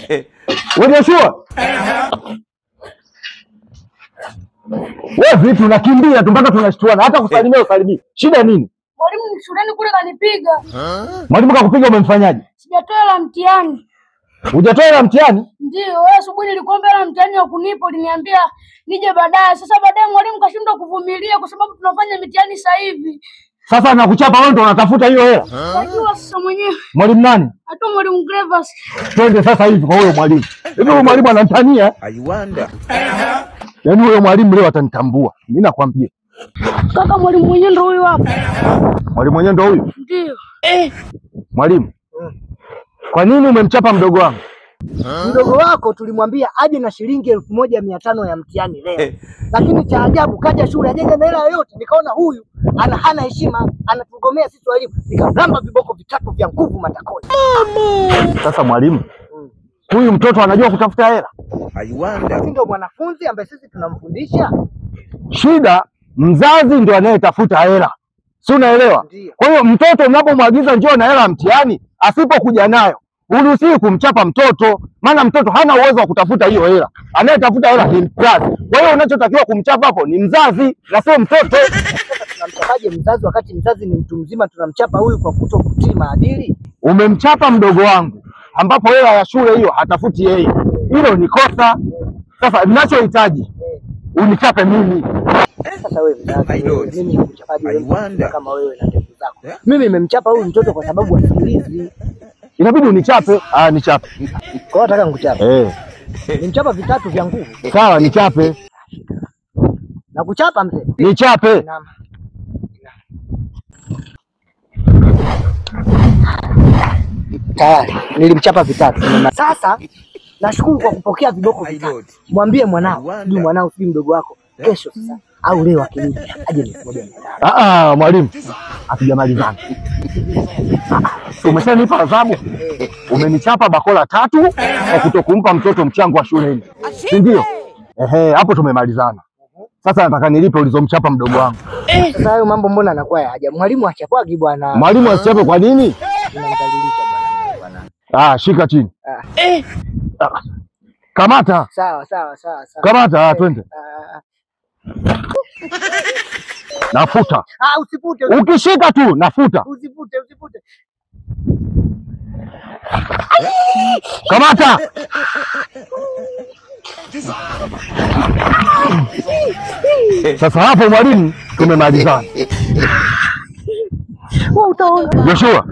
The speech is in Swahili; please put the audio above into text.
Wewe Joshua. Wewe vipi unakimbia tu mpaka tunashtuana, hata kusalimia usalimii. Shida nini? Mwalimu shuleni kule kanipiga. Mwalimu kakupiga, umemfanyaje? Sijatoa hela mtihani. Hujatoa hela mtihani? Ndio, wewe asubuhi nilikuomba hela mtihani wa kunipa, uliniambia nije baadaye. Sasa baadaye mwalimu kashindwa kuvumilia kwa sababu tunafanya mitihani sasa hivi. Sasa nakuchapa wewe, ndo unatafuta hiyo hela. Najua sasa mwenyewe. Mwalimu nani? Hata mwalimu Grevas. Twende sasa hivi kwa huyo mwalimu. Hivi huyo mwalimu ananitania? I wonder. Yaani huyo mwalimu leo atanitambua. Mimi nakwambia. Kaka, mwalimu mwenyewe ndo huyu hapa. Mwalimu mwenyewe ndo huyu? Ndio. Mwalimu. Kwa nini umemchapa mdogo wangu? Mdogo wako tulimwambia aje na shilingi 1500 ya mtihani leo. Lakini cha ajabu kaja shule hajaja na hela yoyote. Nikaona huyu ana hana heshima, anatugomea sisi walimu. Nikamramba viboko vitatu vya nguvu matakoni. Sasa mwalimu, huyu mtoto anajua kutafuta hela. I wonder. Sisi ndio mwanafunzi ambaye sisi tunamfundisha. Shida mzazi ndio anayetafuta hela. Si unaelewa? Kwa hiyo mtoto unapomwagiza njoo na hela mtihani, asipokuja nayo, uruhusiwi kumchapa mtoto, maana mtoto hana uwezo wa kutafuta hiyo hela. Anayetafuta hela ni mzazi. Kwa hiyo unachotakiwa kumchapa hapo ni mzazi na sio mtoto. Sasa tunamchapaje mzazi wakati mzazi ni mtu mzima? Tunamchapa huyu kwa kutokutii maadili. Umemchapa mdogo wangu ambapo hela ya shule hiyo hatafuti yeye. Hilo ni kosa. Sasa ninachohitaji unichape mimi. Sasa wewe mzazi, mimi nikuchapaje wewe kama wewe na ndevu zako? Mimi nimemchapa huyu mtoto kwa sababu asikilizi. Inabidi unichape. Ah, nichape. Kwa nataka nikuchape. Nimchapa vitatu vya nguvu. Sawa, nichape. Na kuchapa mzee. Nichape. Naam. Tayari nilimchapa vitatu. Sasa nashukuru kwa kupokea viboko vitatu. Mwambie mwanao, sijui mwanao sijui mdogo wako, kesho sasa au leo akirudi aje na 1500. Ah, mwalimu, hatujamalizana. Umeshanipa adhabu. Umenichapa bakola 3 kwa kutokumpa mtoto mchango wa shuleni. Si ndio? Ehe, hapo tumemalizana. Sasa nataka nilipe ulizomchapa mdogo wangu. Sasa hayo mambo mbona anakuwa ya ajabu? Mwalimu achapwagi bwana. Mwalimu asichape kwa nini? Unamdhalilisha bwana. Ah, shika chini. Kamata. Sawa sawa sawa sawa. Kamata, twende. Nafuta. Ah, usipute. Ukishika tu nafuta. Usipute, usipute. Kamata. Sasa hapo mwalimu tumemalizana. Wewe utaona. Joshua.